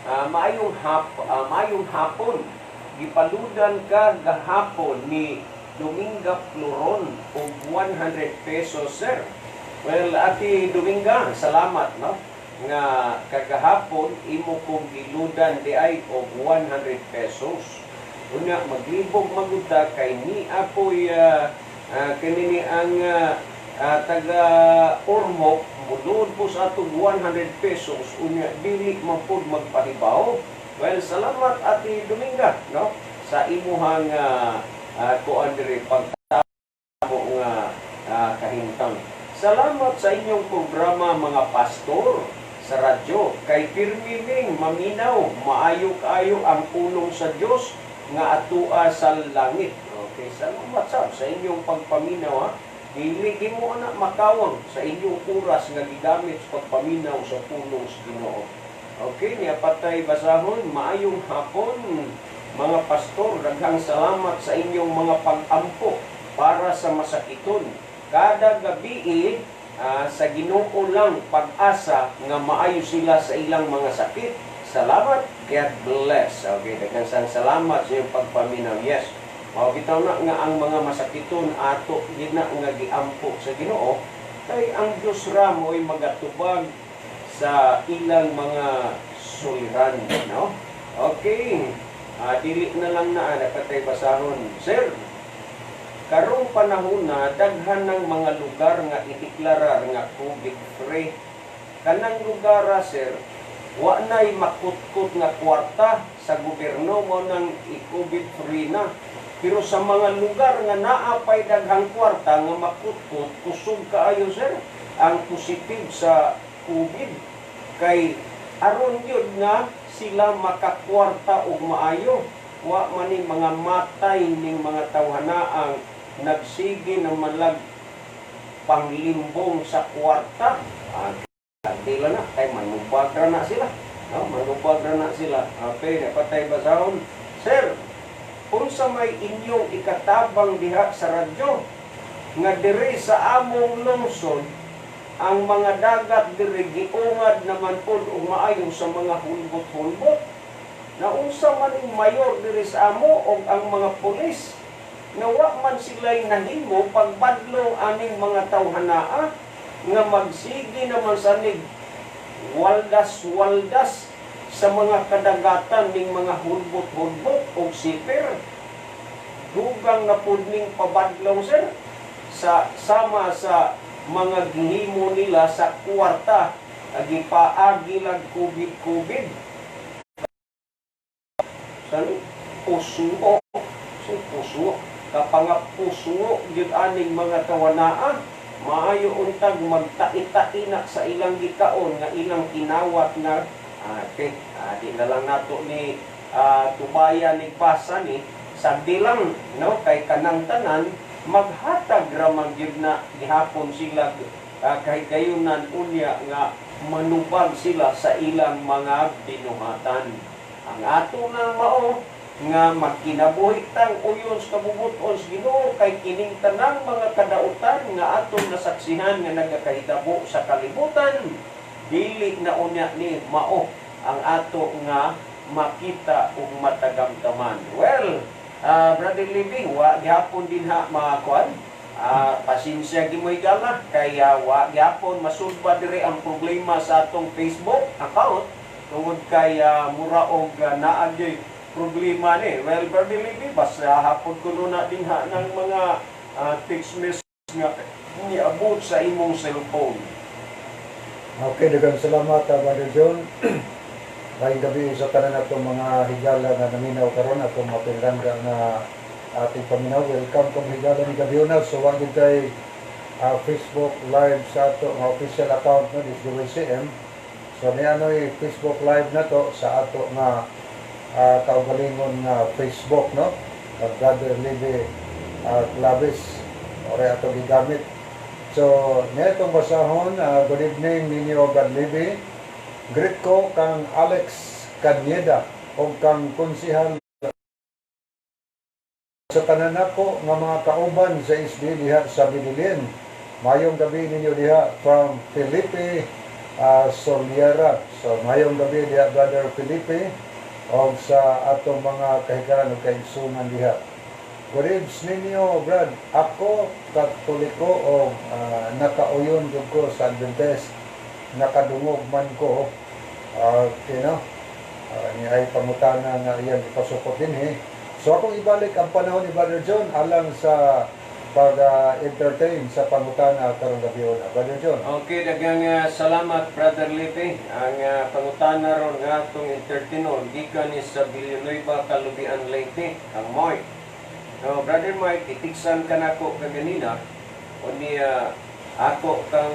Maayong hapon. Gipaludan ka gahapon ni Dominga Floron og 100 pesos, sir. Well, Ate Dominga, salamat, no, nga kagahapon imo kong giludan di ay og 100 pesos. Unya maglibog magud ta kay ni apoy kini ni ang taga Ormoc mulud po sa atong 100 pesos, unya dili man pud magpahibaw. Well, salamat, Ate Dominga, no, sa imuhang kuan diri pagtamo nga kahimtang. Salamat sa inyong programa, mga pastor, sa radyo kay pirmi ning maminaw, maayo kaayo ang pulong sa Dios nga atua sa langit. Okay, salamat sab sa inyong pagpaminaw, ha. Dili mo na makawang sa inyong oras nga gigamit sa pagpaminaw sa pulong sa Ginoo. Okay, niya patay basahon. Maayong hapon, mga pastor, daghang salamat sa inyong mga pag-ampo para sa masakiton. Kada gabi sa Ginoo lang pag-asa nga maayo sila sa ilang mga sakit. Salamat, God bless. Okay, daghang salamat sa inyong pagpaminaw. Yes. Mao bitaw na nga ang mga masakiton ato gina nga giampo sa Ginoo kay ang Dios ra mo'y magatubag sa ilang mga suliran, no? Okay. Dili na lang na napatay basahon. Sir, karong panahon na daghan ng mga lugar nga ideklarar nga COVID free. Kanang lugar, sir, wa na'y makutkot nga kwarta sa gobyerno, mo nang i-COVID free na. Pero sa mga lugar nga naa pay daghang kwarta nga makutkot, kusog kaayo, sir, ang positive sa COVID kay aron gyud nga sila makakwarta og maayo. Wa man ni mga matay ning mga tawhanaang nagsige na malag panglimbong sa kwarta. Di lang na kay manubag ra na sila. No, manubag ra na sila. Okay, napatay basahon. Sir, unsa may inyong ikatabang diha sa radyo nga diri sa among lungsod ang mga dagat diri giungad naman pod og maayo sa mga hulbot-hulbot? Naunsa man ning mayor diri sa amo og ang mga pulis nga wa man sila'y nahimo pagbadlong aning mga tawhanaa nga magsige naman sanig waldas-waldas sa mga kadagatan ning mga hulbot-hulbot og siper? Dugang na pud ning pabadlong, sir, sa sama sa mga gihimo nila sa kwarta, gipaagi lag COVID-COVID. Sani puso so puso kapanga puso gyud aning mga tawanaa. Maayo untag magtai-tai na sa ilang gikaon nga ilang kinawat nga okay, di na lang nato ni tubayan ni basa ni sagdi lang, no, kay kanang tanan maghatag ra man gyud na gihapon sila kahigayunan unya nga manubag sila sa ilang mga binuhatan. Ang ato nang mao nga magkinabuhi tang uyon sa kabubut-on sa Ginoo kay kining tanang mga kadautan nga atong nasaksihan nga nagakahitabo sa kalibutan, dili na unya ni mao ang ato nga makita ug matagamtaman. Well, Brother Living, wa gihapon din ha mga kuan. Pasensya gyud mo higala kay wa gihapon masulba diri ang problema sa atong Facebook account tungod kay mura og naa gyud problema ni. Well, Brother Living, basta hapon kuno na din ha ng mga text message nga niabot sa imong cellphone. Okay, daghang salamat, Brother John. Maayong gabi sa tanan atong mga higala nga naminaw karon, atong mga pinlangga nga ating paminaw. Welcome kong higala ni Gabiona. So wa gyud kay Facebook Live sa ato nga official account, no, DWCM. So niya ano'y Facebook Live na to sa ato nga kaugalingon nga Facebook, no? Brother Libe Claves ore ato gigamit. So, niya itong basahon, good evening ninyo, God Libe. Greet ko kang Alex Canyeda o kang konsihal sa tanan nako nga mga kauban sa SD diha sa Medellin. Mayong gabi ninyo diha from Felipe Soliera. So mayong gabi diha, Brother Felipe, og sa atong mga kahigalan ug kaigsunan diha. Good evening ninyo, Brad. Ako, Katoliko o nakauyon jud ko sa Adventist. Nakadungog man ko. Okay, no? Ni ay pangutana nga iyang ipasupot dinhi. So akong ibalik ang panahon ni Brother John alang sa pag-entertain sa pangutana karong gabi una. Brother John. Okay, daghang salamat, Brother Lipe. Ang pangutana ron nga atong entertainon gikan ni sa Villanueva, Calubian, Leyte, ang Mike. No, Brother Mike, itiksan ka nako kaganina o niya ako kang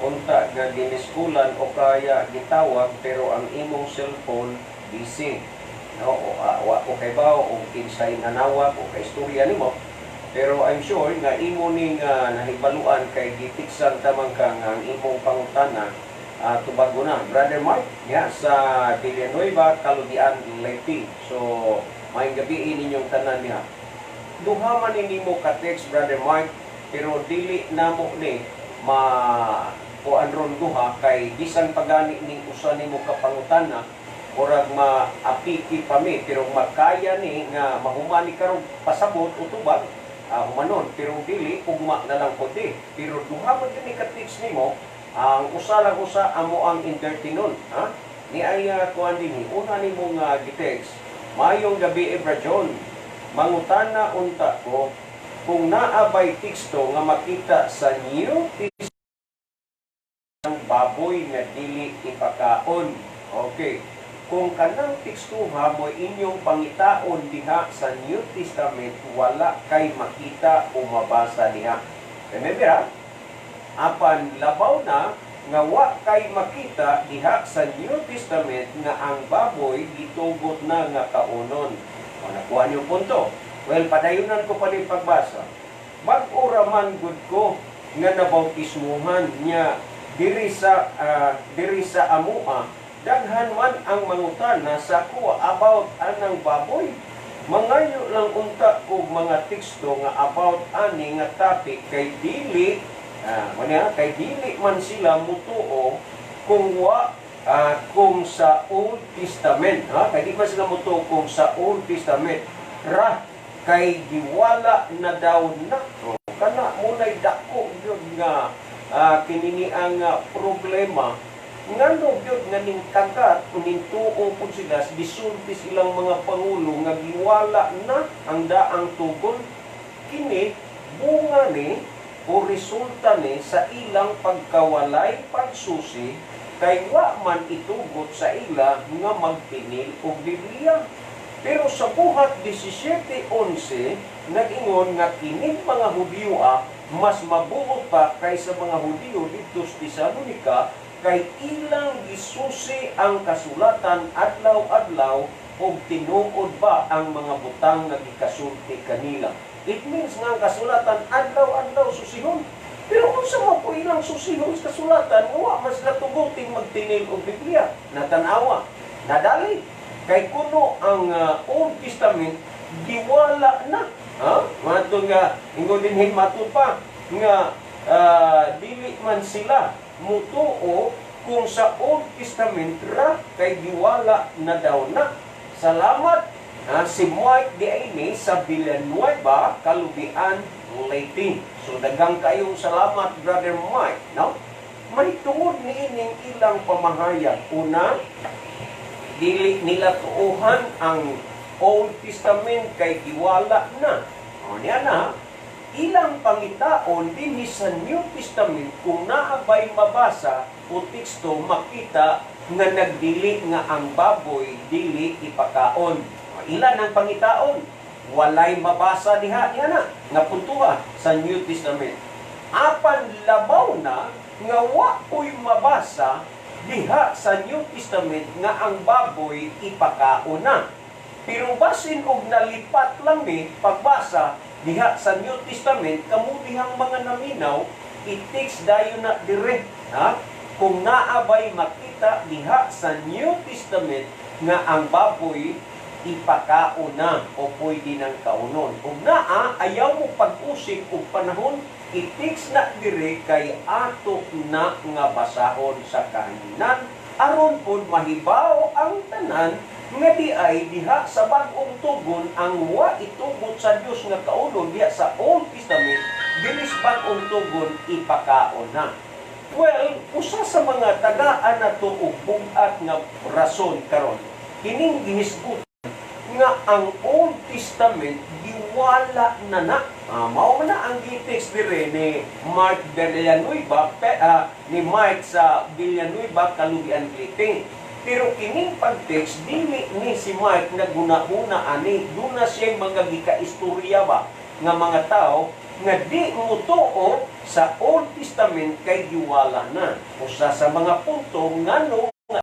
unta nga giniskulan o kaya gitawag, pero ang imong cellphone busy. No, o wa ko kay bawo o kinsay nanawag o kay istorya nimo. Pero I'm sure nga imo ning nahibaluan kay gitiksan tamang ka nga ang imong pangutana tubago na. Brother Mike, ya sa Villanueva, Calubian, Leyte. So, maayong gabi ninyong tanan niya. Duha man ni nimo ka text, Brother Mike, pero dili namo ni ma kuan ron duha kay bisan pagani ning usa nimo ka pangutana, murag maapiki pa mi, pero makaya ni nga mahuman ni karong pasabot o tubag, humanon, pero dili ugma na lang pud. Pero duha man ni ka text nimo, ang usa lang usa amo ang entertainon, ha, ni ay kuan dinhi una nimo nga gitext: "Mayong gabi, Bra John. Mangutana unta ko kung naa bay teksto nga makita sa New Testament ang baboy nga dili ipakaon." Okay. Kung kanang tekstuha mo inyong pangitaon diha sa New Testament, wala kay makita o mabasa diha. Remember ha? Apan labaw na nga wa kay makita diha sa New Testament nga ang baboy gitugot na nga kaunon. O, nakuha niyo punto. Well, padayunan ko pa rin pagbasa. "Bag-o ra man gud ko nga nabautismuhan niya diri sa amua, daghan man ang mangutana sa ako about anang baboy. Mangayo lang unta og mga teksto nga about ani nga topic kay dili kay dili man sila mutuo kung wa kung sa Old Testament, ha, kay di man sila mutuo kung sa Old Testament ra kay giwala na daw na." Oh, kana munay dako gyud nga kinini ang problema, ngano gyud nga ning kagat ning tuo pud sila, gisulti silang mga pangulo nga giwala na ang daang tugon. Kini bunga ni o resulta ni sa ilang pagkawalay pagsusi kay wa man itugot sa ila nga magtinil og Biblia. Pero sa Buhat 17:11 nag-ingon nga kining mga Hudiyo mas mabuot pa kaysa mga Hudiyo didto sa Tesalonica kay ilang gisusi ang kasulatan adlaw-adlaw ug tinuod ba ang mga butang nga gikasulti kanila. It means nga ang kasulatan adlaw-adlaw susihon. Pero unsa man po ilang susihon sa kasulatan, wa man sila tuguting magtinil og Biblia. Natanawa, nadali. Kay kuno ang Old Testament giwala na. Ha? Mato nga ingon dinhi matud pa nga dili man sila mutuo kung sa Old Testament ra kay giwala na daw na. Salamat." Si Mike Diaine sa Villanueva, Calubian, Leyte. So daghang kayong salamat, Brother Mike, no? May tungod niining ilang pamahayag. Una, dili nila tuuhan ang Old Testament kay giwala na. O niya na, ilang pangitaon dinhi sa New Testament kung naabay mabasa o teksto makita nga nagdili nga ang baboy dili ipakaon. O, ilan ang pangitaon? Walay mabasa diha niya na nga puntuha sa New Testament. Apan labaw na nga wa ko'y mabasa diha sa New Testament nga ang baboy ipakaon na. Pero basin og nalipat lang ni pagbasa diha sa New Testament, kamo dihang mga naminaw, i-text dayon na dire, ha? Kung naabay makita diha sa New Testament nga ang baboy ipakaon na o pwede nang kaunon. Kung naa, ayaw mo pag-usik og panahon. I-text na dire kay ato na nga basahon sa kahanginan aron pod mahibaw ang tanan nga di ay diha sa Bag-ong Tugon ang wa itugot sa Dios nga kaunon diha sa Old Testament, diri sa Bag-ong Tugon ipakaon na. Well, usa sa mga tagaan nato og bug-at nga rason karon kining gihisgutan nga ang Old Testament giwala na na. Mao man na ang gi-text dire ni Mark Villanueva, ni Mark sa Villanueva, Kalubian, Leyte. Pero kining pag-text, dili ni si Mark naguna-una ani, duna siyang mga gikaistorya ba nga mga tao nga di motuo sa Old Testament kay giwala na. Usa sa mga punto ngano nga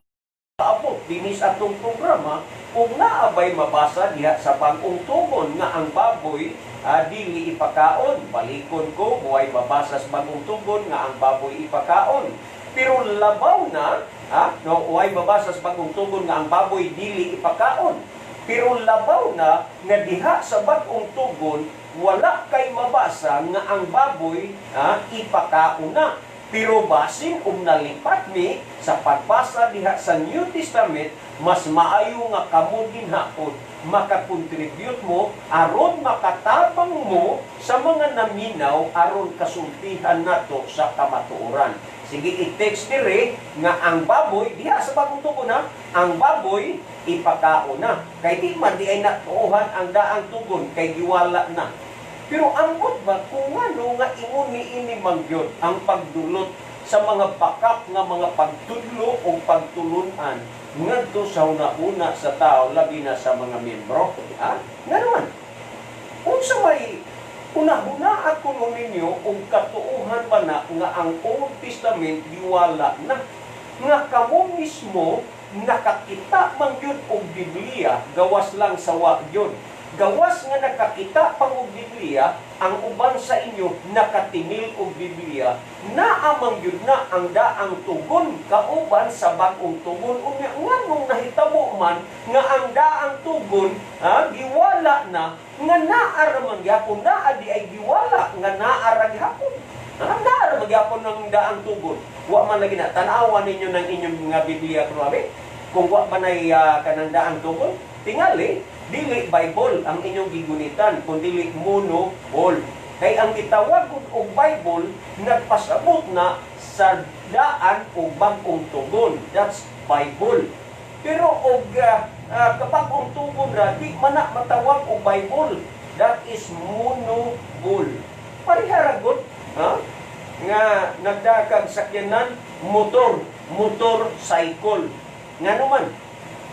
abot dinhi sa atong programa ug naabay mabasa diha sa Bag-ong Tugon nga ang baboy dili ipakaon. Balikon ko, buhay mabasa sa Bag-ong Tugon nga ang baboy ipakaon. Pero labaw na, no, way mabasa sa Bag-ong Tugon nga ang baboy dili ipakaon. Pero labaw na nga diha sa Bag-ong Tugon wala kay mabasa nga ang baboy ipakaon na. Pero basin og nalipat mi sa pagbasa diha sa New Testament, mas maayo nga kamo dinha pod makakontribute mo aron makatabang mo sa mga naminaw aron kasultihan nato sa kamatuoran. Sige, i-text dire nga ang baboy diha sa Bagong Tugon ha, ang baboy ipakaon na. Kay di man di ay natuohan ang daang tugon kay giwala na. Pero ambot ba kung ano nga ingon ni ini mangyod ang pagdulot sa mga bakak nga mga pagtudlo o pagtulunan ngadto sa una-una sa tao, labi na sa mga miyembro? Ha? Nga naman, unsa may una-una kuno ninyo og katuohan ba na nga ang Old Testament giwala na, nga kamo mismo nakakita man gyud og Biblia gawas lang sa wa gyud? Gawas nga nakakita pang og Biblia, ang uban sa inyo nakatinil og Biblia, naamang gyud na ang daang tugon kauban sa Bag-ong Tugon. Unya nganong nahitabo man nga ang daang tugon giwala na, nga naa ra man gyapon, naa di ay giwala nga naa ra gyapon. Naa ra man gyapon ang daang tugon. Wa man lagi na tan-awan ninyo ng inyong mga Biblia grabe. Kung wa man ay kanang daang tugon, tingali dili Bible ang inyong gigunitan, kundi monobol. Kay ang gitawag og Bible nagpasabot na sa daan o bag-ong tugon. That's Bible. Pero og kabag-ong tugon ra, di man na matawag og Bible. That is monobol. Pareha ra gud, ha? Nga nagdakag sakyanan, motor, motorcycle. Ngano man?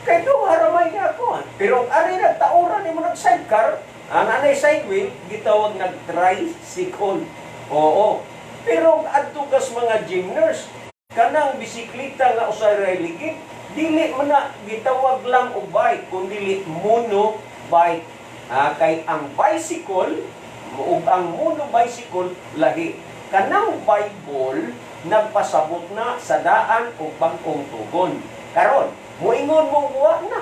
Kay duha ra may nga kuan. Pero ari nagtaoran nimo nag sidecar, ang anay side wheel gitawag nag tricycle. Oo. Pero adto kas mga gym nurse, kanang bisikleta nga usay ra ligid, dili man na gitawag lang og bike, kundi mono bike. Kay ang bicycle ug ang mono bicycle lahi. Kanang Bible nagpasabot na sa daan og bag-ong tugon. Karon, muingon mo wa na.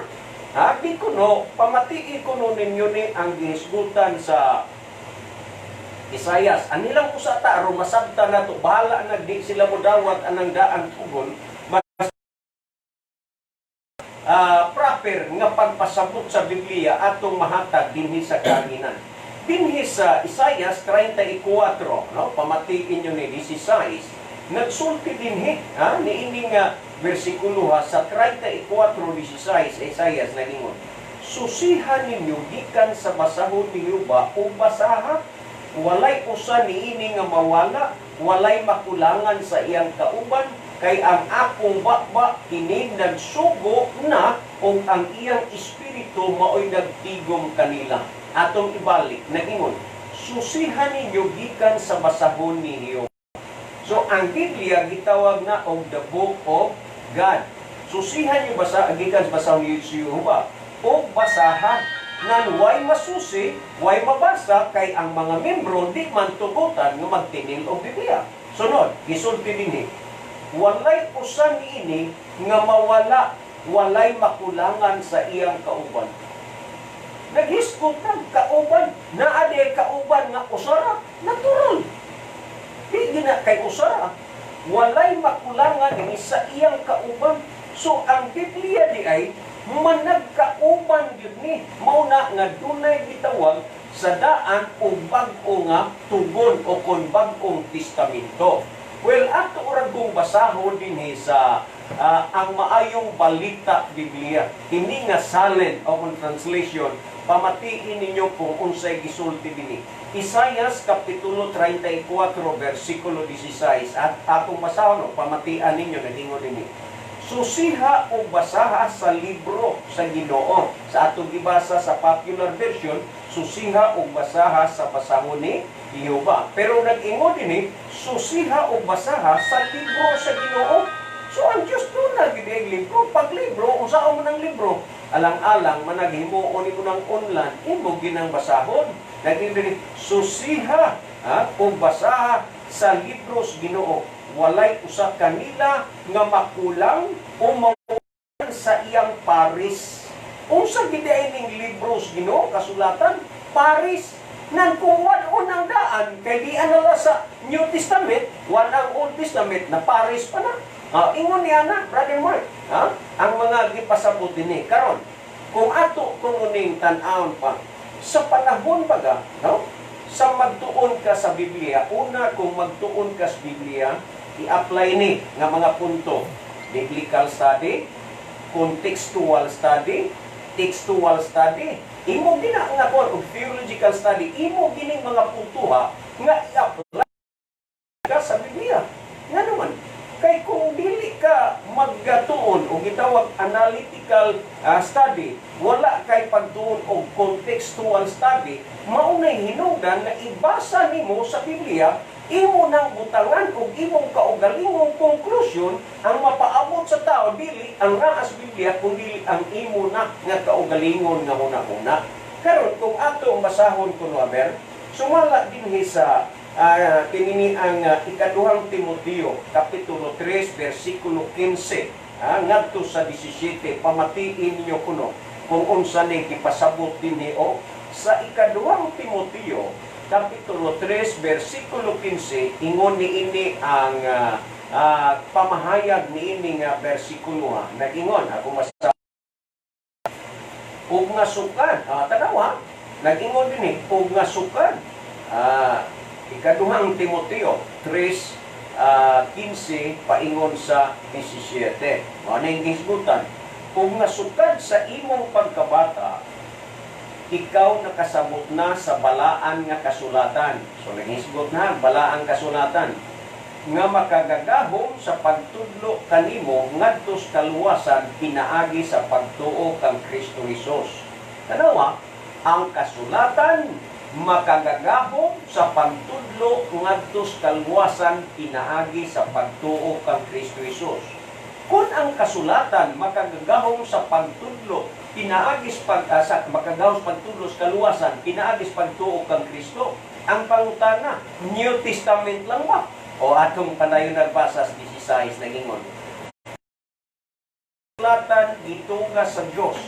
Di ko no, pamatii ko no ninyo ni ang gihisgutan sa Isayas. Anilang usa ta aron masabta nato, bahala na di sila modawat anang daang tugon. Mas proper nga pagpasabot sa Biblia atong mahatag dinhi sa kahanginan. Dinhi sa Isayas 34, no, pamatiin nyo ni 16. Nagsulti dinhi, niini nga bersikulo ha, sa 34:16 Isayas nagingon, susihan ninyo gikan sa basahon ni Jehova o basaha, walay usa niini nga mawala, walay makulangan sa iyang kauban, kay ang akong bakba kini nagsugo na og ang iyang espiritu maoy nagtigom kanila. Atong ibalik, nagingon, susihan ninyo gikan sa basahon ni Jehova. So ang Biblia gitawag na og the book of God. Susihan niyo basa gikan sa basahon ni Jehova o basaha. Ngan way masusi, way mabasa kay ang mga membro di man tugutan nga magtinil og Biblia. Sunod, gisulti dinhi, walay usa niini nga mawala, walay makulangan sa iyang kauban. Naghisgot nag kauban, naa di kauban nga usara, natural. Di gina kay usa. Walay makulangan ni sa iyang kauban. So ang Biblia di ay managkauban gyud ni. Mao na nga dunay gitawag sa daan o bag-o nga tugon o kon bag-ong testamento. Well, ato ora kong basahon dinhi sa Ang Maayong Balita Biblia. Ini nga salin o kung translation, pamatiin ninyo kung unsay gisulti dinhi. Isayas Kapitulo 34, versikulo 16, at atong basahon o pamatian ninyo, nagingon dinhi. "Susiha o basaha sa libro sa Ginoo." Sa atong gibasa sa popular version, "Susiha o basaha sa basahon ni Jehova." Pero nag-ingon dinhi, "Susiha o basaha sa libro sa Ginoo." So ang Diyos doon na gid libro. Pag libro, unsaon man ang libro? Alang-alang managhimuon nimo ng online, imo ginang basahon. Nag-ingon dinhi, "Susiha, ha, o basaha sa libro sa Ginoo. Walay usa kanila nga makulang o mawalan sa iyang paris." Unsa gid ay ning libro sa Ginoo kasulatan? Paris. Nan kung wala ang daan kay di ana sa New Testament, wala ang Old Testament na paris pa na. Ingon niya na, Brother Mark, ha? Ang mga gipasabot dinhi karon. Kung ato kuning tan-awon pa sa panahon baga, no? Sa magtuon ka sa Biblia, una, kung magtuon ka sa Biblia, i-apply ni nga mga punto: biblical study, contextual study, textual study. Imo gina nga kuan og theological study, imo gining mga puntuha nga i-apply ka sa Biblia. Nga naman, kay kung dili ka maggatuon o gitawag analytical study, wala kay pagtuon og contextual study, maunay hinungdan nga ibasa nimo sa Biblia, imo nang butangan og imong kaugalingong conclusion. Ang mapaabot sa tao dili ang naa sa Biblia kundi ang imo na nga kaugalingon nga huna-huna. Karon, kung ato ang basahon kuno, aber sumala dinhi sa kinini ang Ikaduhang Timoteo kapitulo 3 bersikulo 15 ngadto sa 17. Pamatiin ninyo kuno kung unsa ni gipasabot dinhi o sa Ikaduhang Timoteo kapitulo 3 bersikulo 15. Ingon niini ang pamahayag niini nga bersikulo, ha. Nag-ingon, ako masa, "Ug nga sukad," tanawa, nag-ingon dinhi, "ug nga sukad," Ikaduhang Timoteo 3 15 paingon sa 17. Mao na yung gisgutan. "Ug nga sukad sa imong pagkabata, ikaw nakasabot na sa balaan nga kasulatan." So naghisgot na balaang kasulatan nga makagagahom sa pagtudlo kanimo ngadto sa kaluwasan pinaagi sa pagtuo kang Kristo Hesus. Tanawa, ang kasulatan makagagahom sa pagtudlo ngadto sa kaluwasan pinaagi sa pagtuo kang Kristo Hesus. Kung ang kasulatan makagagahom sa pagtudlo pinaagi sa pag sa makagahom sa pagtudlo sa kaluwasan pinaagi sa pagtuo kang Kristo, ang pangutana, New Testament lang ba? O atong padayon nagbasa sa 16, nagingon, "Kasulatan gituga sa Dios."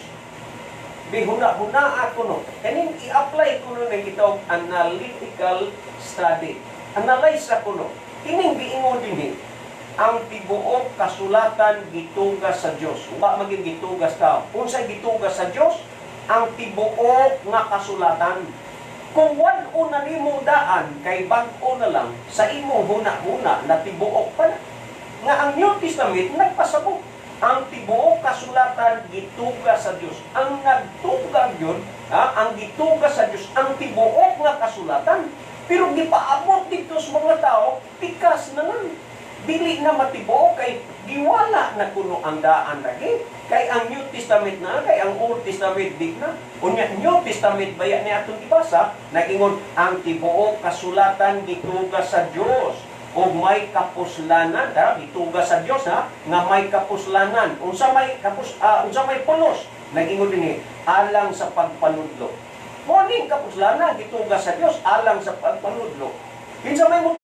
Bihuna-huna ako no. Kaning i-apply ko no ng gitawag analytical study. Analyze ako no. Kining giingon dinhi, ang tibuok kasulatan gituga sa Dios. Wa maging gituga sa tao. Unsa gituga sa Dios? Ang tibuok nga kasulatan. Kung wad-o na nimo daan kay bag-o na lang sa imong huna-huna na tibuok pa na. Nga ang New Testament nagpasabot, ang tibuok kasulatan gituga sa Dios. Ang nagtuga yun, ha, ang gituga sa Dios ang tibuok nga kasulatan. Pero gipaabot dito sa mga tao, pikas na lang. Dili na matibuok kay giwala na kuno ang daan lagi. Kay ang New Testament na, kay ang Old Testament di na. Unya New Testament baya ni atong gibasa, nagingon ang tibuok kasulatan gituga sa Dios o may kapuslanan, ha, gituga sa Dios, ha, nga may kapuslanan. Unsa may kapus unsa may pulos? Nagingon dinhi, alang sa pagpanudlo. Mo ning kapuslanan, gituga sa Dios alang sa pagpanudlo. Kinsa may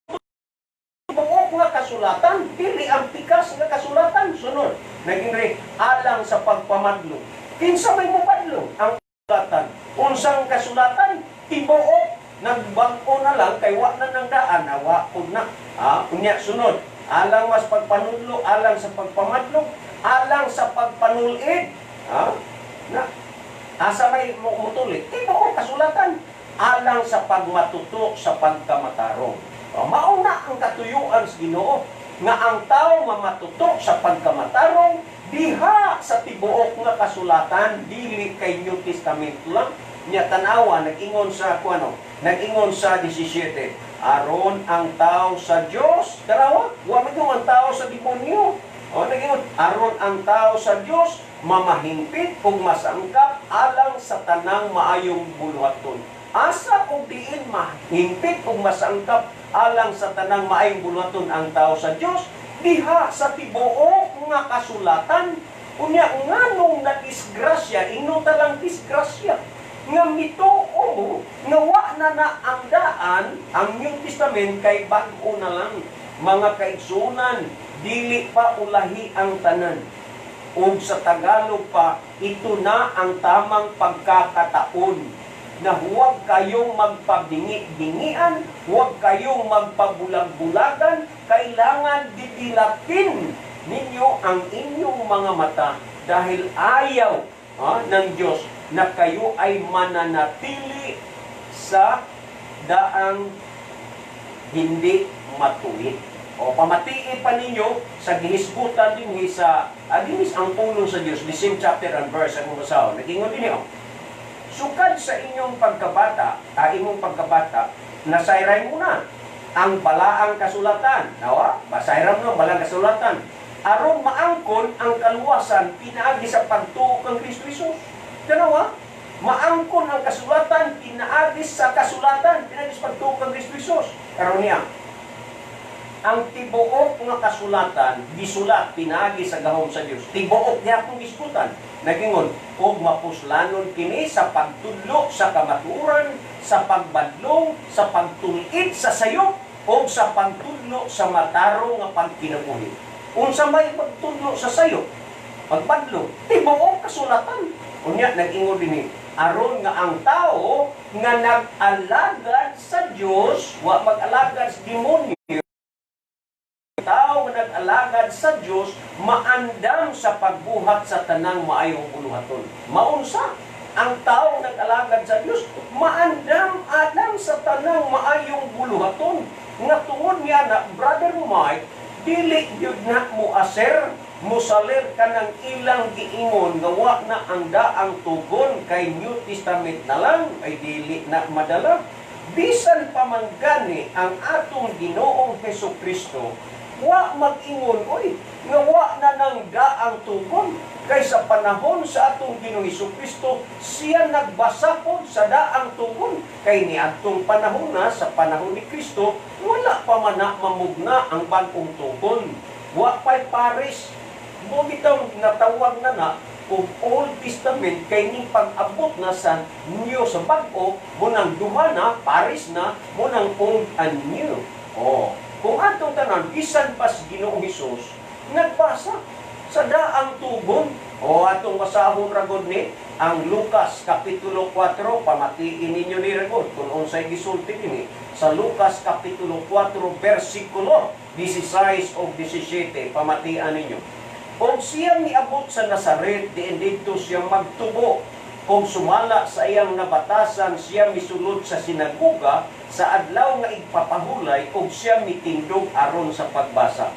tibuok nga kasulatan, dili ang pikas nga kasulatan. Sunod, naging rin, alang sa pagpamadlo. Kinsa may mupadlo? Ang kasulatan. Unsang kasulatan? Tibuok. Nagbag-o na lang kay wa na nang daan, wa pud na. Ah, unya sunod, alang mas pagpanudlo, alang sa pagpamadlong, alang sa pagpanulid. Ha? Na asa may mutuli? Tibuok kasulatan, alang sa pagmatuto sa pagkamatarong. O, mao na ang katuyuan sa Ginoo nga ang tao mamatuto sa pagkamatarong diha sa tibuok nga kasulatan, dili kay New Testament lang. Nya tan-awa, nag-ingon sa kuano, nag-ingon sa 17, aron ang tao sa Dios, darawa, wa man ang tao sa demonyo. O, nag-ingon aron ang tao sa Dios mamahingpit ug masangkap alang sa tanang maayong buluhaton. Asa og diin mahingpit ug masangkap alang sa tanang maayong buluhaton ang tao sa Dios? Diha sa tibuok nga kasulatan. Unya nganong na disgrasya, ingnon talang disgrasya nga mituo nga wa na na ang daan ang New Testament kay bag-o na lang. Mga kaigsunan, dili pa ulahi ang tanan. Ug sa Tagalog pa, ito na ang tamang pagkakataon na huwag kayong magpabingi-bingian, huwag kayong magpabulag-bulagan, kailangan didilatin ninyo ang inyong mga mata dahil ayaw ng Diyos na kayo ay mananatili sa daang hindi matuwid. O pamatii pa ninyo sa gihisgutan dinhi sa aginis ang pulong sa Dios, the same chapter and verse ang basahon. Nagingon dinhi, oh. Sukad sa inyong pagkabata, imong pagkabata, nasayray mo na ang balaang kasulatan. Nawa, basayran mo ang balaang kasulatan. Aron maangkon ang kaluwasan pinaagi sa pagtuo kang Kristo Jesus. Tanawa, maangkon ang kasulatan pinaagi sa kasulatan, pinaagi sa pagtuo kang Kristo Jesus. Karon niya, ang tibuok nga kasulatan gisulat pinaagi sa gahom sa Dios. Tibuok niya akong gisgutan. Nagingon, og mapuslanon kini sa pagtudlo sa kamatuoran, sa pagbadlong, sa pagtulid sa sayop, og sa pagtudlo sa matarong nga pagkinabuhi. Unsa may pagtudlo sa sayop? Pagbadlong, tibuok kasulatan. Unya nag-ingon dinhi, aron nga ang tao nga nag-alagad sa Dios, wa mag-alagad sa demonyo, tao nga nag-alagad sa Dios maandam sa pagbuhat sa tanang maayong buluhaton. Maunsa ang tao nag-alagad sa Dios maandam alang sa tanang maayong buluhaton. Nga tungod niya na, Brother Mike, dili gyud na mo aser mosalir kanang ilang giingon nga wa na ang daang tugon kay New Testament na lang, ay dili na madala. Bisan pa man gani ang atong Ginoong Hesus Kristo wa mag-ingon, oy, nga wa na nang daang tugon, kay sa panahon sa atong Ginoong Hesus Kristo siya nagbasakod sa daang tugon, kay niadtong panahon na sa panahon ni Kristo wala pa man na mamugna ang bag-ong tugon, wa pa'y pares. Mo bitaw natawag na na og Old Testament kay ning pag-abot na sa new, sa bag-o, mo nang duha na, pares na, mo nang old and new. Oh, kung atong tanan, bisan pa sa Ginoong Hesus nagbasa sa daang tugon. O atong basahon ragod ni ang Lucas Kapitulo 4, pamatiin ninyo ni ragod kung unsay gisulti dinhi sa Lucas Kapitulo 4 versikulo 16 o 17, pamatian ninyo. Og siya miabot sa Nazaret, diin didto siya magtubo. Kung sumala sa iyang nabatasan, siya misulod sa sinagoga sa adlaw nga igpapahulay, og siya mitindog aron sa pagbasa.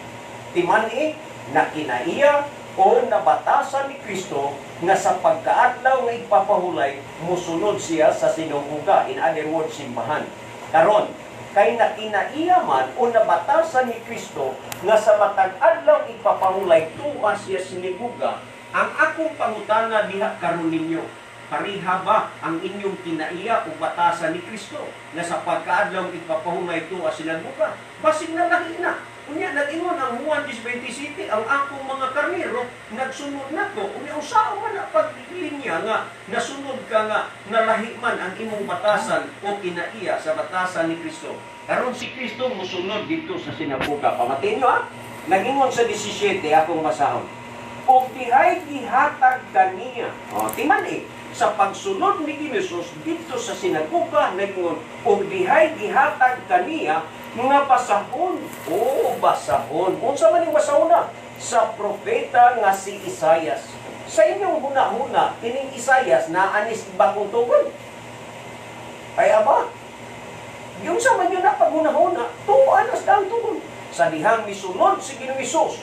Timan-i na kinaiya o nabatasan ni Kristo nga sa pagkaadlaw nga igpapahulay, musulod siya sa sinagoga, in other words, simbahan. Karon, kay nakinaiya man o nabatasan ni Kristo nga sa matag adlaw igpapahulay tuwa siya sinagoga, ang akong pangutana diha karon ninyo, pareha ba ang inyong kinaiya o batasan ni Kristo nga sa pagkaadlaw igpapahulay tuwa sinagoga? Basig na lahi na. Unya nag-ingon ang Juan 10:27, ang akong mga karnero nagsunod nako. Unya usaon man na paglinya nga nasunod ka nga nalahi man ang imong batasan o kinaiya sa batasan ni Kristo. Karon si Kristo musunod dito sa sinagoga. Pamatiin nyo ha. Nag-ingon sa 17, akong basahon. Ug dihay gihatag kaniya. O, timan eh, sa pagsulod ni Jesus didto sa sinagoga, nagingon, ug dihay gihatag kaniya nga basahon. O, basahon. Unsa man ning basahon na? Sa propeta nga si Isayas. Sa inyong huna-huna, kining Isayas naa nis Bagong Tugon? Ay aba, yung sa man yun na paghuna-huna, tuan as daang tugon. Sa dihang misulod si Ginoong Hesus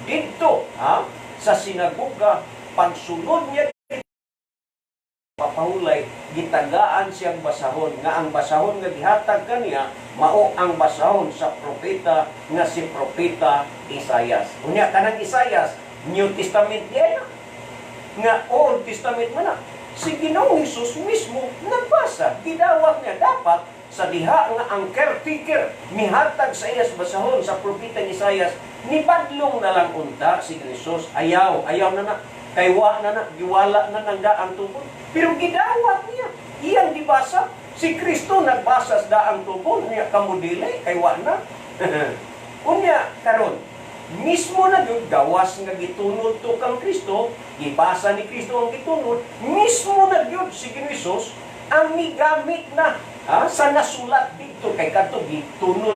didto ha, sa sinagoga, pagsulod niya papahulay, gitagaan siyang basahon nga ang basahon nga gihatag kaniya mao ang basahon sa propeta nga si Propeta Isayas. Unya kanang Isayas, New Testament niya nga Old Testament man na. Si Ginoong Hesus mismo nagbasa, gidawat niya. Dapat sa diha nga ang caretaker mihatag sa iyas basahon sa propeta ni Isayas, nibadlong na lang unta si Jesus, ayaw, ayaw na na, kay wa na na, giwala na nang daang tugon. Pero gidawat niya, iyang gibasa. Si Kristo nagbasa sa daang tugon, unya kamo dili, kay wa na. Unya karon mismo na gyud, gawas nga gitunod to kang Kristo, gibasa ni Kristo ang gitunod, mismo na gyud si Ginoong Hesus ang migamit na ha, sa nasulat didto, kay kadto gitunod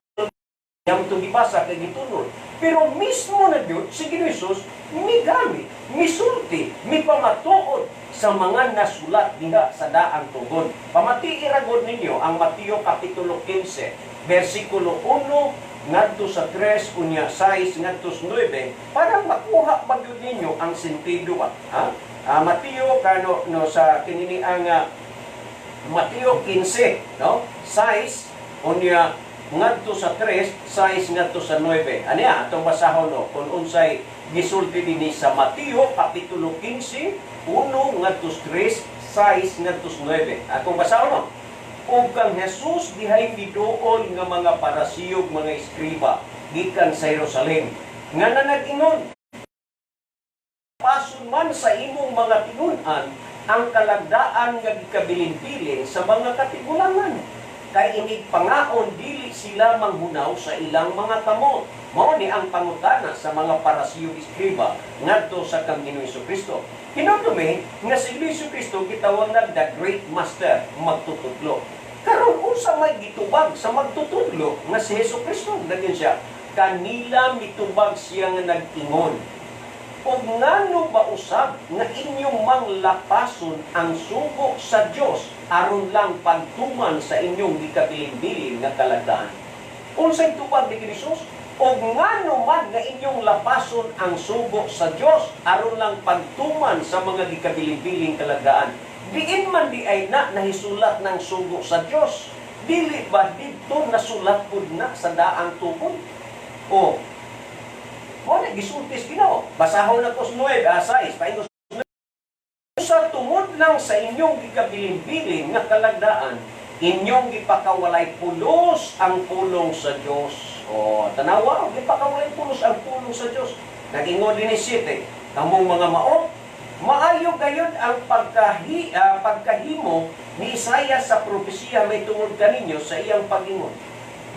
yang to gibasa kay gitunod. Pero mismo na gyud si Ginoong Hesus migamit, misulti, mipamatuod sa mga nasulat diha sa daang tugon. Pamatii ra gud ninyo ang Mateo Kapitulo 15, versikulo 1 ngadto sa 3, unya 6 ngadto sa 9, para makuha ba gyud ninyo ang sentido ba, ha? Mateo kano no sa kinini ang Mateo 15, no, 6 unya ngadto sa 3, 6 ngadto sa 9. Aniya atong basahon no kung unsay gisulti dinhi sa Mateo Kapitulo 15, 1 ngadto sa 3, 6 ngadto sa 9. Atong basahon no. Ug kang Jesus dihay miduol nga mga Parasiyo ug mga eskriba gikan sa Jerusalem nga nanag-ingon, "Pason man sa imong mga tinun-an ang kalagdaan nga gikabilin-bilin sa mga katigulangan. Kay inig pangaon dili sila manghunaw sa ilang mga kamot." Mao ni ang pangutana sa mga Parasiyo, eskriba ngadto sa kang Ginoong Kristo. Hinumdumi nga si Ginoong Kristo gitawag na the Great Master, magtutudlo. Karon unsa may gitubag sa magtutudlo nga si Hesus Kristo? Nagin siya, kanila mitubag siya nga nag-ingon, "Ug ngano ba usab nga inyong manglapason ang sugo sa Dios aron lang pagtuman sa inyong gikabilin-bilin nga kalagdaan?" Unsay tubag ni Jesus? "Ug ngano man nga inyong lapason ang sugo sa Dios aron lang pagtuman sa mga gikabilin-biling kalagdaan? Diin man di ay na nahisulat ng sugo sa Dios? Dili ba didto nasulat pud na sa daang tukod?" O, mo na gisultis Ginoo. Basahon na ko sa 9, 6, paingon sa, "Tungod lang sa inyong gikabilin-bilin nga kalagdaan, inyong gipakawalay pulos ang pulong sa Dios." O, tanawa, gipakawalay pulos ang pulong sa Dios. Nag-ingon din ni 7, "Kamong mga maot, maayo gayud ang pagkahimo ni Isaiah sa propesiya may tungod kaninyo sa iyang pag-ingon.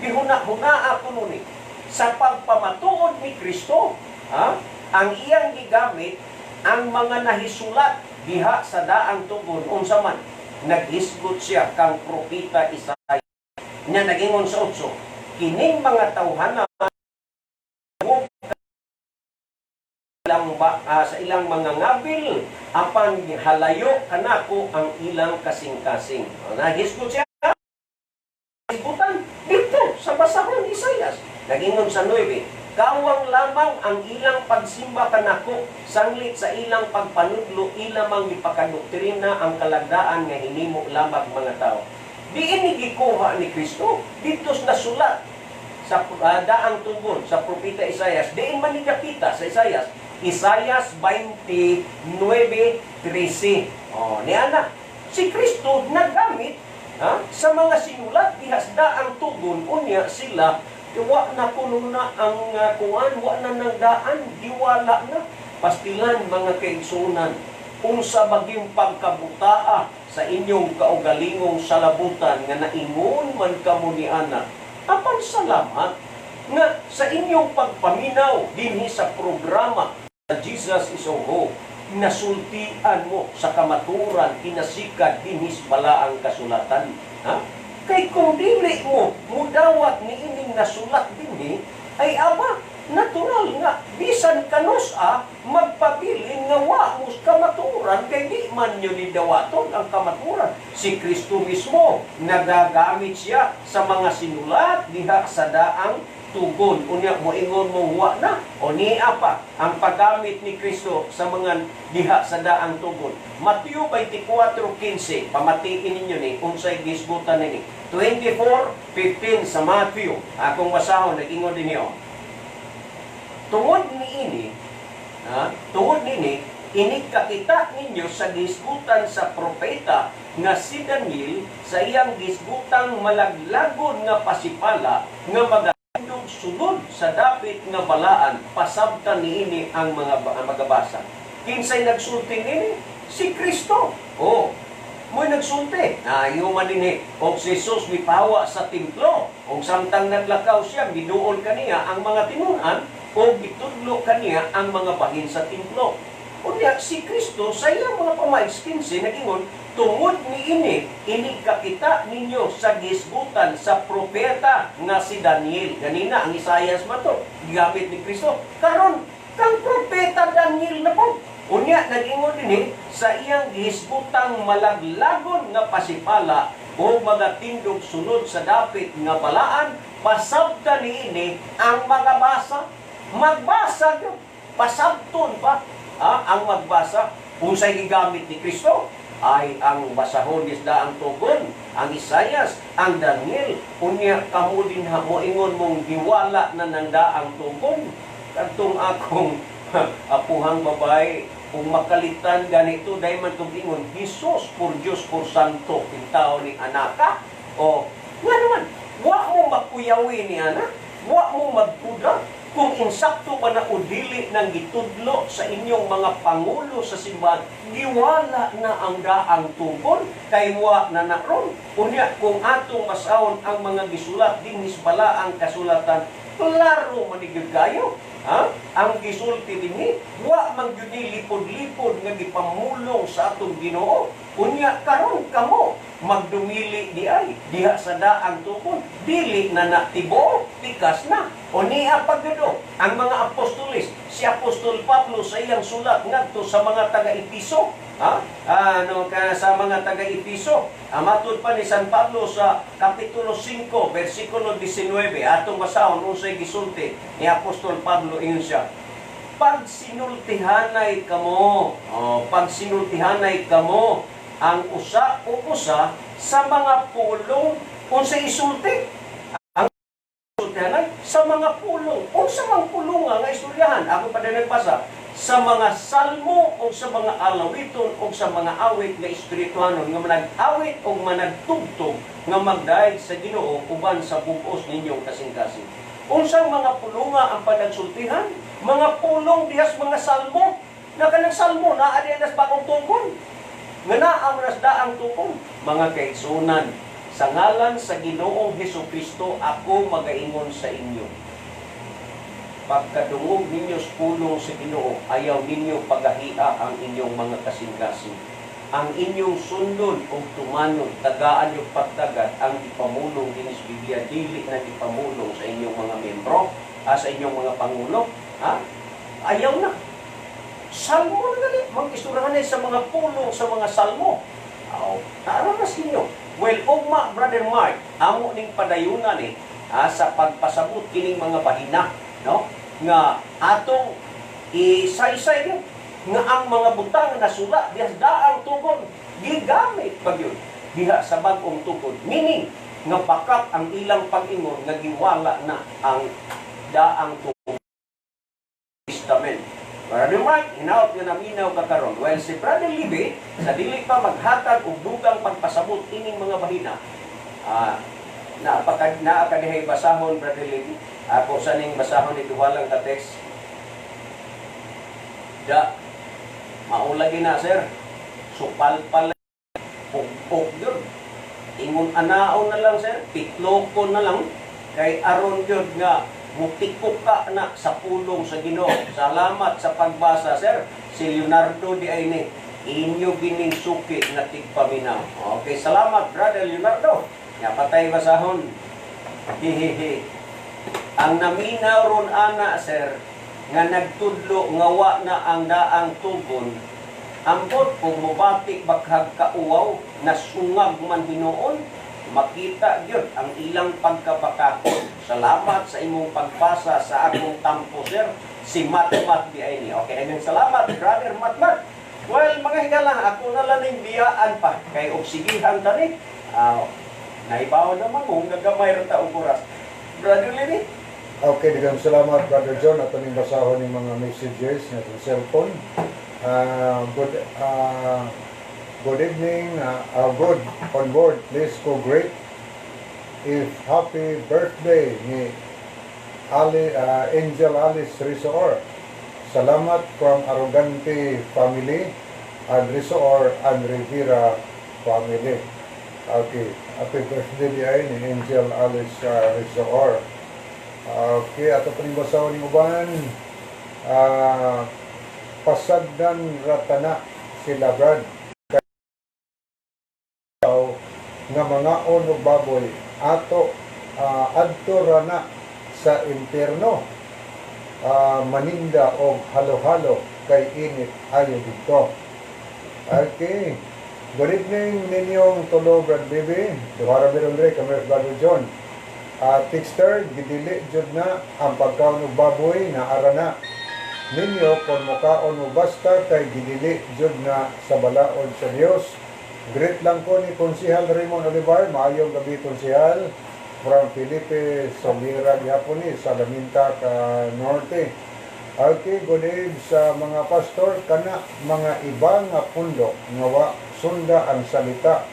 Gihuna-hunaa kuno ni sa pagpamatuod ni Kristo, ha, ang iyang gigamit ang mga nahisulat diha sa daang tugon. Unsa man, naghisgot siya kang Propeta Isaiah. Nya nagingon sa 8, kining mga tawhana ilang ba, sa ilang mga ngabil, apan halayo kanako ang ilang kasing-kasing." O, nahisgot siya hisgutan dito sa basahon ni Isaias. Nagingon sa 9, "Kawang lamang ang ilang pagsimba kanako, sanglit sa ilang pagpanudlo ilamang gipakadoktrina ang kalagdaan nga hinimo lamang mga tao." Diin ni gikuha ni Kristo? Dito nasulat sa daang tugon sa Propeta Isaias. Diin man ni kita sa Isaias? Isaias 29:13. Oh, niana. Si Kristo nagamit ha, sa mga sinulat diha sa daang tugon. Unya sila wa na kuno na ang kuan, wa na nang daan, giwala na. Pastilan, mga kaigsuonan, unsa baging pagkabutaa sa inyong kaugalingong salabutan nga naingon man kamo ni ana. Apan salamat nga sa inyong pagpaminaw dinhi sa programa. Jesus is our hope, nasultian mo sa kamaturan kinasikad dinhis balaang kasulatan. Ha? Kay kung dili mo mudawat ni ining nasulat dinhi, ay aba, natural nga bisan kanus-a magpabilin nga wa mo kamaturan kay di man yun ni dawaton ang kamaturan. Si Kristo mismo, nagagamit siya sa mga sinulat diha sa daang tugon. Unya moingon mo wa na o niya pa ang paggamit ni Kristo sa mga diha sa daang tugon. Mateo 24:15, pamatiin ninyo ni unsay gisgutan nini. 24:15 sa Matthew. Akong basahon, nag-ingon din niyo. Tungod niini, ha? Tungod niini, inig kakita ninyo sa gisgutan sa propeta nga si Daniel sa iyang gisgutang malaglagon nga pasipala nga magatindog sulod sa dapit nga balaan, pasabtan niini ang mga ang magabasa. Kinsay nagsulti nini? Si Kristo. Oh, mo'y nagsulti. Na man dinhi og si Jesus mipawa sa templo. Og samtang naglakaw siya, giduol kaniya ang mga tinun-an o gitudlo kaniya ang mga bahin sa templo. Unya si Kristo sa iyang mga pamaig 15 nagingon, tungod niini inig kakita ninyo sa gisgutan sa propeta nga si Daniel. Ganina ang Isaias man to, gigamit ni Kristo. Karon kang propeta Daniel na po. Unya nag-ingon dinhi sa iyang gihisgutang malaglagon nga pasipala o magatindog sulod sa dapit nga balaan, pasabta niini ang mga basa. Magbasa gyud, pasabton pa ang magbasa. Unsay gigamit ni Kristo ay ang basahon isda ang tugon, ang Isayas, ang Daniel. Unya kamo din ha moingon mong giwala na nanda ang tugon. Kadtong akong apuhang babae, kung makalitan ganito, dahil man itong ingon, Jesus por Diyos por Santo, tao ni anaka. O, nga naman, wa mo magkuyawi ni ana, wa mo magduda, kung insakto ba na o dili ng gitudlo sa inyong mga pangulo sa simbahan, giwala na ang daang tugon, kay wa na naron. Unya, kung atong masahon ang mga gisulat, dinhis balaang kasulatan, klaro manigid kayo. Ha? Ang gisulti dinhi, wa man gyud ni lipod-lipod nga gipamulong sa atong Ginoo. Unya karon kamo magdumili di ay diha sa daang tukon, dili na na tibuok, tikas na. O niya pagdo ang mga apostoles, si Apostol Pablo sa iyang sulat ngadto sa mga taga-Episo, ha? Ano ka sa mga taga-Episo? Matud pa ni San Pablo sa kapitulo 5 bersikulo 19, atong basahon unsay gisulti ni Apostol Pablo. Ingon siya, pagsinultihanay kamo, oh, pagsinultihanay kamo ang usa o usa sa mga pulong. Unsay isulti ang sultihanay sa mga pulong? Unsa mang pulong nga istoryahan? Ako pa din nagbasa sa mga salmo o sa mga alawiton o sa mga awit nga espirituhanon nga manag-awit o managtugtog nga magdayeg sa Ginoo uban sa bug-os ninyong kasing-kasing. Unsang mga pulunga ang panagsultihan? Mga pulong dihas mga salmo. Na kanang salmo naa diha nas bagong tugon. Nga naa man nas daang tugon. Mga kaigsunan, sa ngalan sa Ginoong Hesus Kristo ako magaingon sa inyo. Pagkadungog ninyo sa pulong sa Ginoo, ayaw ninyo pagahia ang inyong mga kasing-kasing. Ang inyong sundon o tumanon, tagaan yung pagtagad ang ipamulong dinis Biblia, dili na ipamulong sa inyong mga membro, sa inyong mga pangulo. Ha? Ayaw na. Salmo na gali. Mag-isurahan sa mga pulong sa mga salmo. Aw, naaranas ninyo. Well, ugma, Brother Mark, amo ning padayunan sa pagpasabot kining mga bahina, no? Nga atong isaysay yun, nga ang mga butang nga nasulat diha sa daang tugon gigamit pa gyud diha sa bag-ong tugon, meaning nga bakat ang ilang pag-ingon nga giwala na ang daang tugon Testament. Brother Mark, hinaot nga naminaw ka karon. Well, si Brother Libby, sa dili pa maghatag og dugang pagpasabot ining mga bahina, naa ka dihay basahon, Brother Libby? Ako sa ning basahon ni duha lang ka text. Da, maulagi na, sir. Supalpal, pugpog yun. Ingon anaon na lang, sir. Pitloko na lang. Kay aron yun nga, Mupikuka na sa pulong sa Ginoo. Salamat sa pagbasa, sir. Si Leonardo diay ni, inyo gining suki nga tigpaminaw. Okay, salamat, Brother Leonardo. Nga patay basahon. Hihihi. Ang naminaw ron ana, sir, nga nagtudlo nga wa na ang daang tugon, ambot kung mubati bakhag kauwaw, nasungag man hinuon, makita gyud ang ilang pagkabakakon. Salamat sa imong pagbasa sa akong tampo, sir. Si Matmat diay ni. Okay, daghang salamat, Brother Matmat. Well, mga higala, ako na lang ning biyaan pa kay og sigihan tani. Naibaw naman kung gagamay ra ta og oras. Brother Lenny. Okay, daghang salamat, Brother John. Ato ning basahon ning mga messages nga sa cellphone. Good evening, good on board. Please go great. If happy birthday ni Ali, Angel Alice Rizoor. Salamat from Arrogante family and Rizoor and Rivera family. Okay, happy birthday diay ni Angel Alice Rizoor. Okay, ato pa ning basahon ning uban. Pasagdan ratana sila, Brad. Nga mangaon og baboy ato adto rana sa impierno, maninda og halo-halo kay init ayo didto. Okay. Good evening ninyong tulo, Brad Bibi. Duha ra biron dre kami, Brother John. Tixter, gidili jud na ang pagkaon og baboy na ara na ninyo kung mukaon mo basta kay gidili jud na sa balaod sa Dios. Greet lang ko ni Konsihal Raymond Olivar, maayong gabi, Konsihal, from Felipe Solira gihapon ni sa Laminta ka Norte. Okay, good eve sa mga pastor, kana mga iba nga pundo nga wa sunda ang salita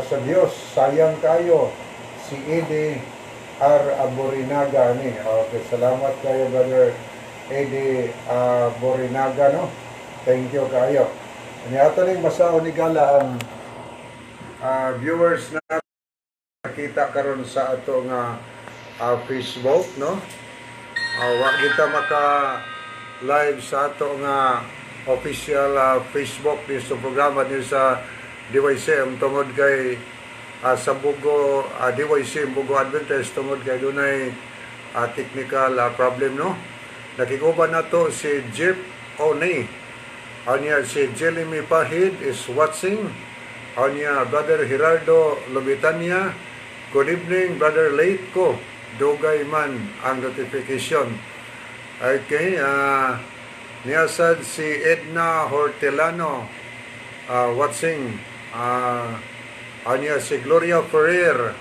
sa Dios, sayang kayo. Si Eddie R. Aborinaga ni. Okay, salamat kayo, Brother Eddie Aborinaga, no. Thank you kayo. Ni ato ning basahon ni gala ang viewers na nakita karon sa ato nga Facebook, no. Wa kita maka live sa ato nga official Facebook ni sa programa ni sa DYCM tungod kay sa Bugo, DYCM Bugo Adventist, tungod kay dunay technical problem, no. Nakiguban nato si Jeep One. Anya si Jeremy Pahid is watching. Anya Brother Gerardo Lobitania. Good evening, brother, late ko. Dugay man ang notification. Okay, niyasad si Edna Hortelano watching. Anya si Gloria Ferrer.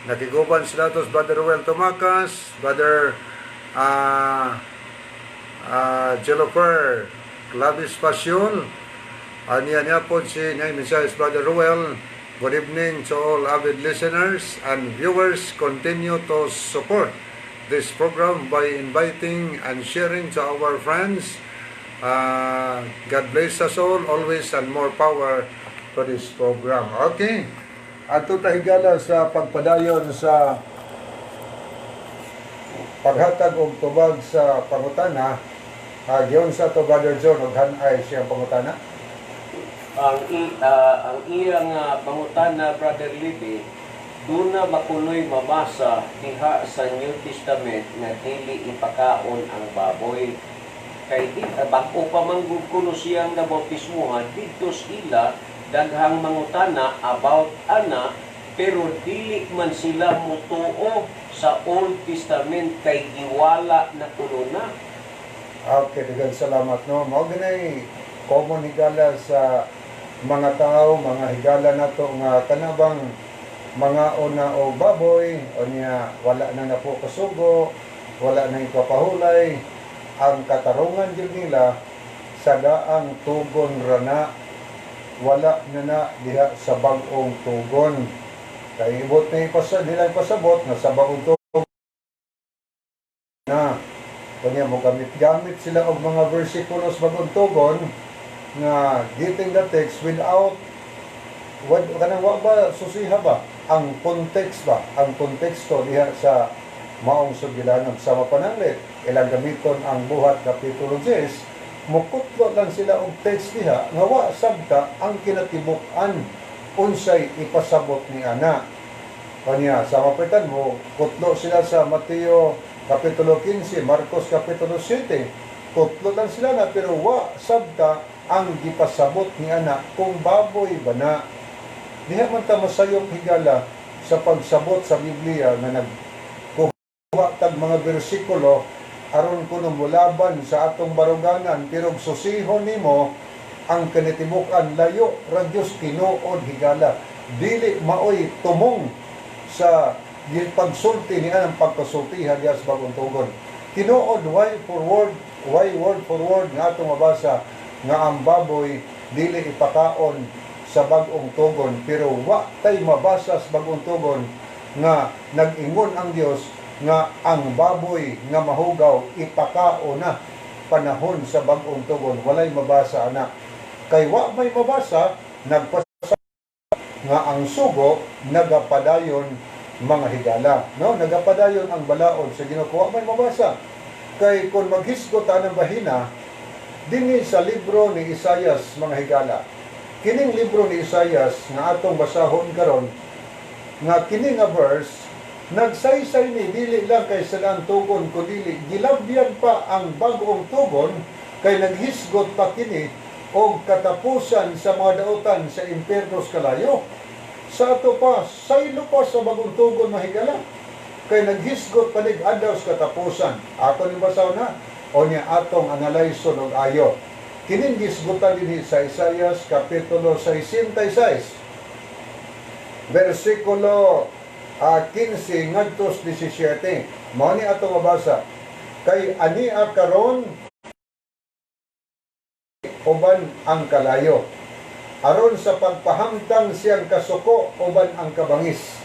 Nakiguban sila tos Brother Ruel Tumakas, Brother Jelofer Clavis Pasyon. Anya niya po si niya mensahe Brother Ruel. Good evening to all avid listeners and viewers. Continue to support this program by inviting and sharing to our friends. God bless us all always and more power to this program. Okay. Ato tahigala sa pagpadayon sa paghatag og tubag sa pangutana. Giyon sa to, Brother John, og hanay siyang pangutana. Ang iyang pangutana, Brother Libby, duna ba kuno'y mabasa diha sa New Testament nga dili ipakaon ang baboy? Kay di bag-o pa man gud kuno siyang nabautismuhan didto ila, daghang mangutana about ana, pero dili man sila mutuo sa Old Testament kay giwala na kuno na. Okay, daghang salamat, no. Mao ginay common higala sa mga tao, mga higala nato nga kanabang mga una o baboy o niya wala na na po kasugo, wala na ipapahulay. Ang katarungan jud nila sa daang tugon rana, wala na na diha sa bag-ong tugon. Kay ibot na ipasa, nila ipasabot na sa bagong tugon na. Kunya mo gamit-gamit sila og mga versikulos bagong tugon nga getting the text without what kanang wa ba susiha ba ang context ba ang konteksto diha sa Maong sugilanon sa mapananglit ilang gamiton ang Buhat kapitulo 10, mukutlo lang sila og text diha nga wa sabta ang kinatibuk-an unsay ipasabot ni ana. Kanya sa mapitan mo kutlo sila sa Mateo kapitulo 15, Marcos kapitulo 7, kutlo lang sila na, pero wa sabta ang gipasabot ni ana kung baboy ba na. Diha man ta masayop, higala, sa pagsabot sa Biblia nga nagkuha tag mga bersikulo aron kuno mulaban sa atong baruganan, pero susihon nimo ang kinatibuk-an, layo ra Dios tinuod, higala. Dili maoy tumong sa pagsulti ni anang pagkasultihan diha sa Bagong Tugon. Tinuod, why for word, why word for word nga atong mabasa nga ang baboy dili ipakaon sa Bagong Tugon, pero wa tay mabasa sa Bagong Tugon nga nag-ingon ang Dios nga ang baboy nga mahugaw ipakaon na panahon sa Bagong Tugon. Walay mabasa ana. Kay wa may mabasa, nagpasa nga ang sugo nagapadayon, mga higala, no? Nagapadayon ang balaod sa Ginoo. Wa may mabasa. Kay kung maghisgot ta ng bahina dinhi sa libro ni Isayas, mga higala, kining libro ni Isayas nga atong basahon karon, nga kini nga verse nagsaysay ni dili lang kay sa Daang Tugon kundili gilabyan pa ang Bagong Tugon, kay naghisgot pa kini og katapusan sa mga dautan sa impierno sa kalayo. Sa ato pa, saylo pa sa Bagong Tugon, mahigala, kay naghisgot pa nig adlaw sa katapusan. Ako ni basaw na o niya atong analayson og ayo. Kining gisgutan dinhi sa Isayas kapitulo 66 versikulo 15 ngadto 17. Mao ni atong mabasa: "Kay ania karon uban ang kalayo aron sa pagpahamtang siyang kasuko uban ang kabangis."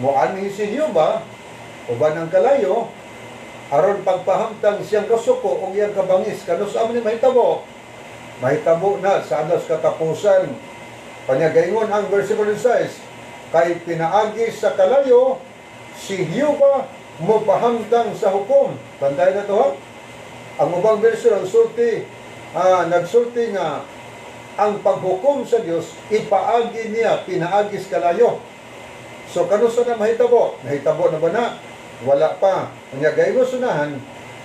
Moanhi si Jehova uban ang kalayo aron pagpahamtang siyang kasuko ug iyang kabangis. Kanus-a man ni mahitabo? Mahitabo na sa adlaw sa katapusan. Panyagaingon ang versikulo 6, "Kay pinaagi sa kalayo si Jehova mopahamtang sa hukom." Tandaan na to, ha. Ang ubang version ang sulti, nagsulti nga ang paghukom sa Dios ipaagi niya pinaagi sa kalayo. So kanus-a na mahitabo? Nahitabo na ba na? Wala pa. Unya gayon sunahan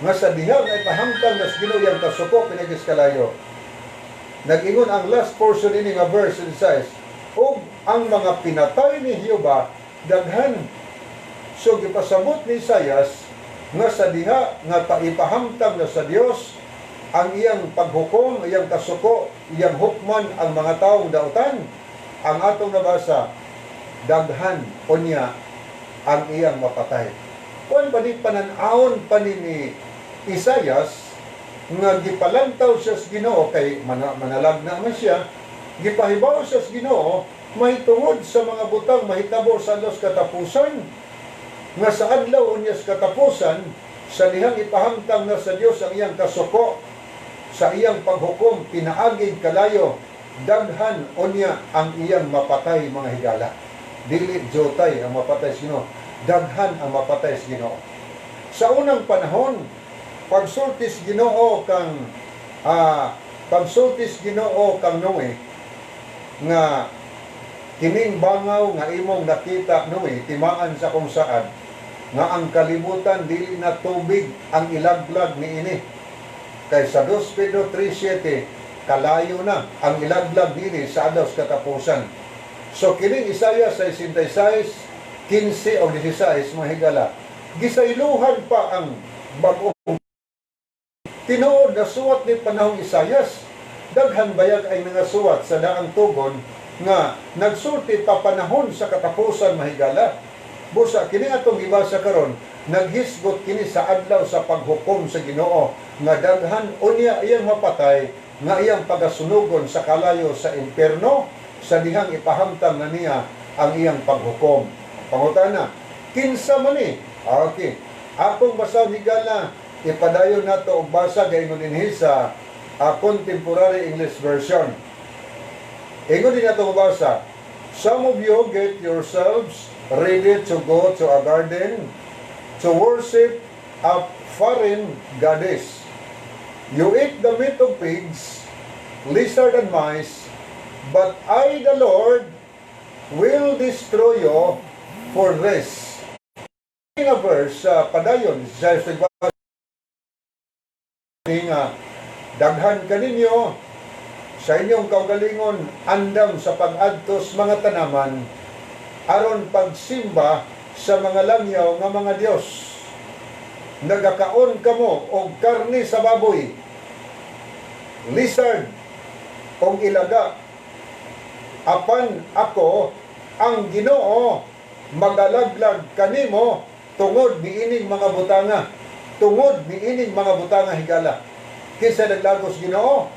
nga sa diha nga ipahamtang nas Ginoo iyang kasuko pinaagi sa kalayo. Nag-ingon ang last portion ini nga verse in size, "Ug ang mga pinatay ni Jehova daghan." So gipasabot ni Isayas nga sa diha nga paipahamtang na sa Dios ang iyang paghukom, iyang kasuko, iyang hukman ang mga taong dautan, ang atong nabasa, daghan unya ang iyang mapatay. Kuan ba ni panan-awon pa ni Isayas nga gipalantaw siya sa Ginoo kay manalagna man siya, gipahibaw siya sa Ginoo mahitungod sa mga butang mahitabo sa adlaw sa katapusan, nga sa adlaw unya sa katapusan, sa dihang ipahamtang na sa Dios ang iyang kasuko sa iyang paghukom pinaagig kalayo, daghan unya ang iyang mapatay, mga higala. Dili jotay ang mapatay sa Ginoo, daghan ang mapatay sa Ginoo. Sa unang panahon, pagsultis Ginoo kang Noe nga "Kining bangaw nga imong nakita, Noe, timaan sa kung saan nga ang kalibutan dili na tubig ang ilaglag niini." Kay sa 2 Pedro 3:7, kalayo na ang ilaglag niini sa adlaw sa katapusan. So kining Isaiah 66, 15 o 16, mga higala, gisayluhan pa ang bag-ong. Tinuod nasuwat ni panahong Isayas. Daghan bayag ay nangasuwat sa Daang Tugon nga nagsulti pa panahon sa katapusan, mahigala. Busa kini atong gibasa karon, naghisgot kini sa adlaw sa paghukom sa Ginoo nga daghan unya iyang mapatay nga iyang pagasunugon sa kalayo sa impierno sa dihang ipahamtang na niya ang iyang paghukom. Pangutana, kinsa man ni? Okay. Akong basahon, higala, ipadayon nato og basa gayon dinhi sa Contemporary English Version. Ingon din nato mabasa, "Some of you get yourselves ready to go to a garden to worship a foreign goddess. You eat the meat of pigs, lizard and mice, but I, the Lord, will destroy you for this. Nga verse, padayon, sa nga daghan kaninyo sa inyong kaugalingon andam sa pag-adtos mga tanaman aron pagsimba sa mga langyaw nga mga Dios. Nagakaon kamo og karne sa baboy, lizard og ilaga. Apan ako ang Ginoo magalaglag kanimo tungod niining mga butanga. Tungod niining mga butanga, higala. Kinsa naglagos Ginoo?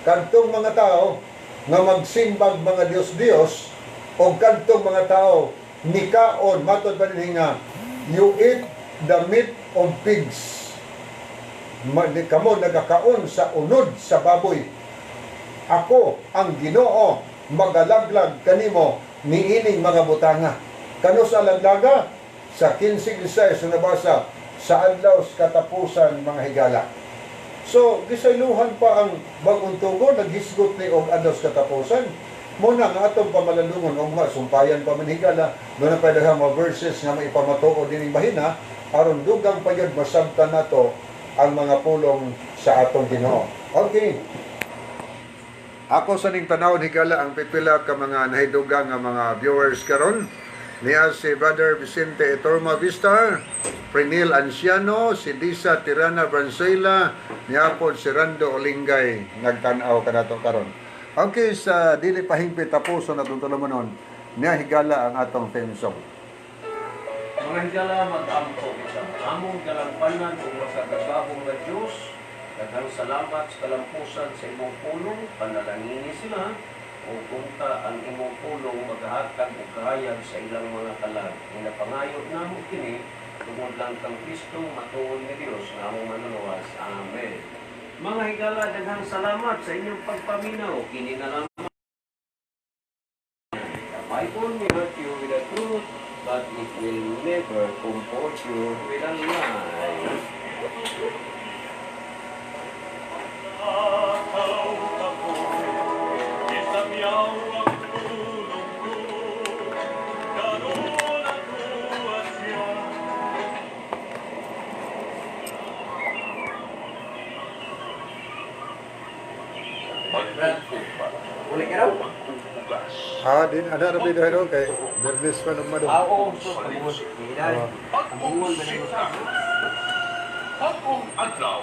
Kadtong mga tao nga magsimbag mga Dios-Dios o kadtong mga tao nikaon, matod pa din nga you eat the meat of pigs. Kamo nagakaon sa unod sa baboy. Ako ang Ginoo magalaglag kanimo niining mga butanga. Kano sa laglaga? Sa 15:16 na nabasa sa adlaw sa katapusan, mga higala. So, gisaylohan pa ang Bagong Tugon, naghisgot ni og adlaw sa katapusan. Muna nga atong pamalandungon og masumpayan pa man, higala, doon na pa daghang mga verses nga maipamatuod dining bahina aron dugang pa gyud masabtan nato ang mga pulong sa atong Ginoo. Okay. Ako sa ning tanawon, higala, ang pipila ka mga nahidugang nga mga viewers karon. Niya si Brother Vicente Etorma Vista, Prenil Anciano, si Disa Tirana Brancela, niya po si Rando Olingay, nagtan-aw kanato karon. Okay, sa dili pa hingpit tapuson atong tulumanon, niya, higala, ang atong theme song. Mga higala, mag-ampo kita. Among galampanan ug makagagahom nga Dios, daghang salamat sa kalampusan sa imong pulong, panalangini sila ug unta ang imong pulong maghatag og kahayag sa ilang mga kalag. Ginapangayo namo kini tungod lang kang Kristo, matuod nga Dios nga among manluluwas. Amen. Mga higala, daghang salamat sa inyong pagpaminaw. Kini na lamang. The Bible may hurt you with the truth, but it will never comfort you with a lie. Akaw ako, isabyaw ang tulong ko, karon ako siya. Uli ka raw? Ah, din ada ra bida kay Bernes pa nung madong. Ah, oo. So, pamungon. Ah. Bagong sita. Bagong adlaw.